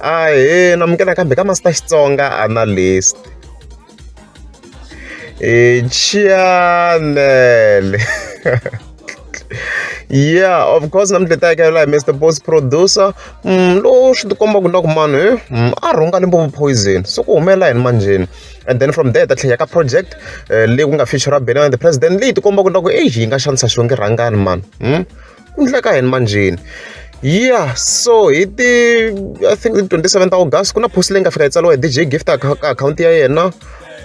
Ahee namukela kambe ka Master Xitsonga Analyst e channel. Yeah, of course namuntlha hi ta hakela hi Mr Boss producer lowu swi tikomba ku na ku mani a rhunga Limpopo Poison so ku humelela yini manjheni and then from there ta tlhela ka project leyi ku nga feature Benny the President leyi tikomba ku na ku eyi yi nga xanisa Xongi Rhangani mani ku endleka yini manjheni. Yeah, so hi ti I think 27 ta August ku na post leyi nga fika yi tsariwa hi DJ Gift ka akhawunti ya yena.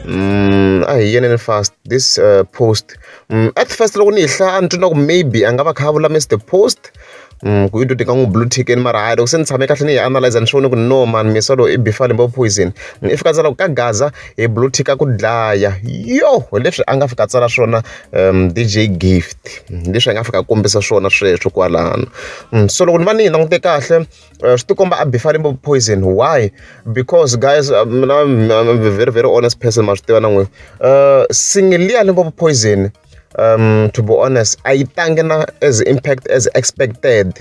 A hi yeneni fast this post at first loko ni yi hlaya a ni twi na ku maybe a nga va kha a vula Mr Post ku yi nga n'wi blue tick-eni mara hayi loko se ni tshame kahle ni yi analyze ni swi vone ku no man misa loyi i bifa Limpopo Poison. I fika a tsala ku ka Gaza hi blue tick-a ku dlaya yo hi leswi a nga fika a tsala swona DJ Gift leswi a nga fika a kombisa swona sweswo kwalano. So loko ni va ni yi langute kahle swi tikomba a bifa Limpopo Poison why because guys mina I'm a very very honest person ma swi tiva na n'wina single liya Limpopo Poison to be honest a yi tangi na as impact as expected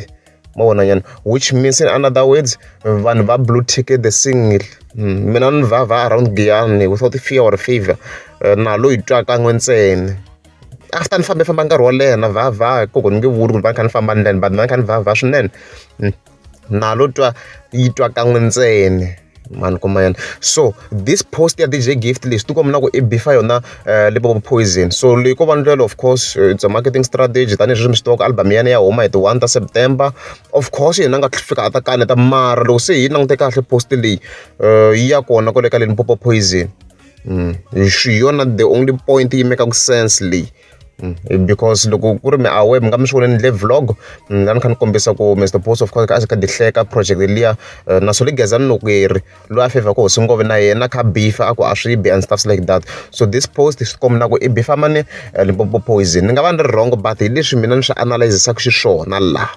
ma vona nyana which means in another words vanhu va blue tick the single. Mina ni vhavha around Giyani without fear or favor na lo yi twa kan'we ntsena after ni fambe famba nkarhi wo leha na vhavha koko ni nge vuli ku va ni kha ni famba ndleni but ni va ni kha ni vhavha swinene na lo twa yi twa kan'we ntsena mani kuma yena. So this post ya DJ Gift leswi tikomba na ku i bifa yona Limpopo Poison so leyi ko va ndlela of course it's a marketing strategy tanihileswi mi swi tivaka album ya yena ya huma hi ti 1 ta September of course yena a nga fika a ta kaneta mara loko se hi langute kahle post leyi yi ya kona kwale ka Limpopo Poison hi yona the only point yi make sense leyi. Because loko ku ri mi aware mi nga mi swi vona ni endle vlog la ni kha ni kombisa ku Mr Post of course a kha di hleka project liya na Solly Gezani Nokeri loyi a fevhaku Hosi Ngove na yena kha bifa a ku a swi bi and stuffs like that. So this post swi komba na ku i bifa mani Limpopo Poison ni nga va ni ri wrong but hi leswi mina ni swi analyzisaka xiswona laha.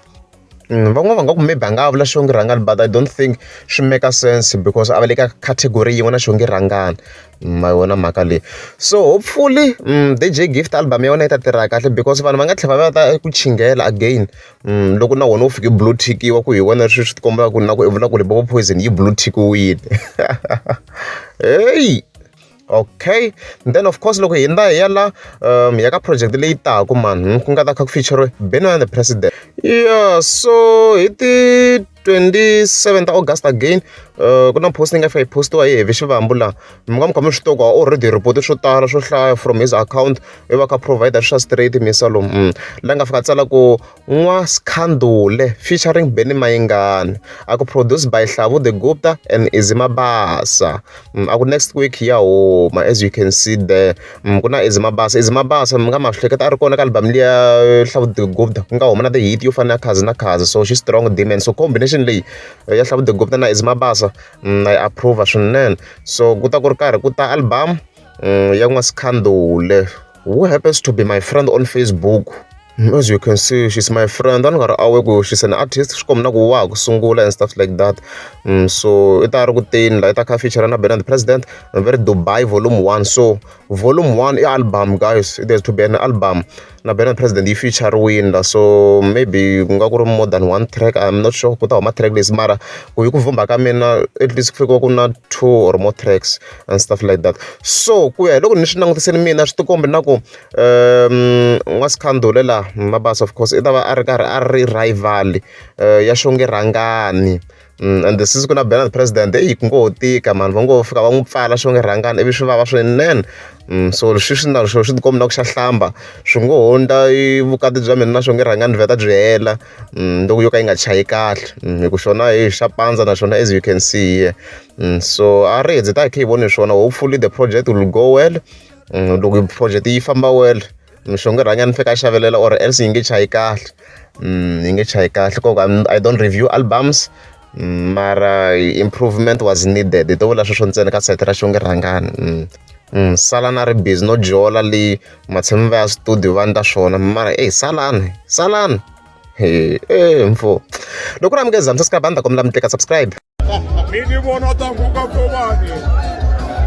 Van'wana va nga ku maybe a nga vula Xongi Rhangani but I don't think swi make sense because a va le ka category yin'we na Xongi Rhangani ma yona mhaka leyi. So hopefully DJ Gift album ya wena yi ta tirha kahle because vanhu va nga tlhela va ta ku chinghela again loko na wena u fike blue tick-iwa ku hi wena swi swi tikomba ku na ku i vula ku Limpopo Poison yi blue tick-iwile. Hey okay then of course loko hi hundza hi ya la hi ya ka project leyi taku man ku nga ta kha ku feature Benny the President. Yeah, so hi ti 27 ta August again ku na post leyi nga fika yi postiwa hi Heavy Xivambu laha mi nga mi kha mi swi tiva ku already report swo tala swo hlaya from his account i va kha provide swa straight misa lomu la nga fika a tsala ku N'wa Skhandule featuring Benny Mayengani a ku produced by Hlavu the Gupta and Izzy Mabasa a ku next week ya huma as you can see there ku na Izzy Mabasa Izzy Mabasa mi nga ma swi hleketa a ri kona ka album liya Hlavu the Gupta ku nga huma na the hit yo fana na Khazi na Khazi so xi strong demon so combination leyi ya Hlavu the Gupta na Izzy Mabasa na yi approve swinene so ku ta ku ri karhi ku ta album ya N'wa Skhandule who happens to be my friend on Facebook. As you can see she's my friend a ni nga ri aware ku she's an artist swi komba na ku wa ha ku sungula and stuff like that so i ta ri ku teni la i ta kha feature na Benny the President very Dubai volume 1 so volume 1 i album guys it has to be an album na Benny the President yi feature-wini la so maybe ku nga ku ri more than one track I'm not sure ku ta huma track list mara ku hi ku vhumba ka mina at least ku fika ku na two or more tracks and stuff like that. So ku ya hi loko ni swi langutisile mina swi tikombi na ku N'wa Skhandule la Mabasa of course i ta va a ri karhi a ri rival ya Xongi Rhangani and since ku na Benny the President eyi ku ngo ho tika mani va ngo fika va n'wi pfala Xongi Rhangani ivi swi vava swinene. So sweswi na swona swi tikomba na ku xa hlamba swi ngo hundza vukati bya mina na Xongi Rhangani byi vheta byi hela loko yo ka yi nga chayi kahle hi ku xona heyi xa pandza na xona as you can see here. So a ri hi ta hi kha hi voni swona hopefully the project will go well. Loko project yi famba well Xongi Rhangani fika a xavelela or else yi nge chayi kahle yi nge chayi kahle koko I don't review albums mara improvement was needed hi to vula sweswo ntsena ka site ra Xongi Rhangani. Salani a ri busy no jola le matshami va ya studio va endla swona mara eyi salani salani he e mfo loko ri amukeza mi subscribe a ni ta kombela mi tlika subscribe. Mi ni vona tanguka kovani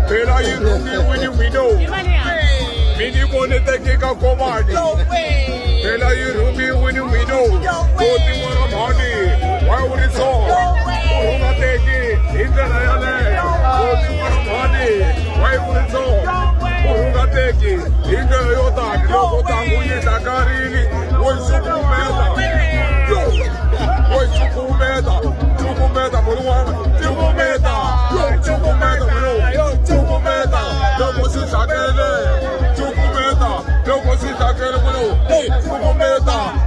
phela yi rhungiwile widow mi ni vone tekeka kovani phela yi rhungiwile widow koti n'wana mhani why u ri so u rhunga teki.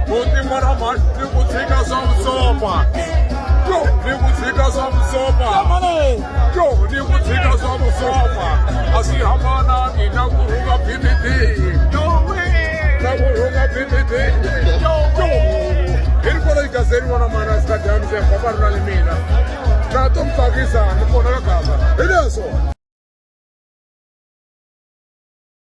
Buti n'wana mhani ni ku tshika swa vusopfa. Yo ni ku tshika swa vusopfa. Yo ni ku tshika swa vusopfa. A swi hambanangi na ku rhunga PPP. Na ku rhunga PPP. Yo hi ri kona igazeni n'wana mhani a swi ka dyambu se papa ri na le mina. Na to mi tsakisa ni kona ka gaza. Hi leswo.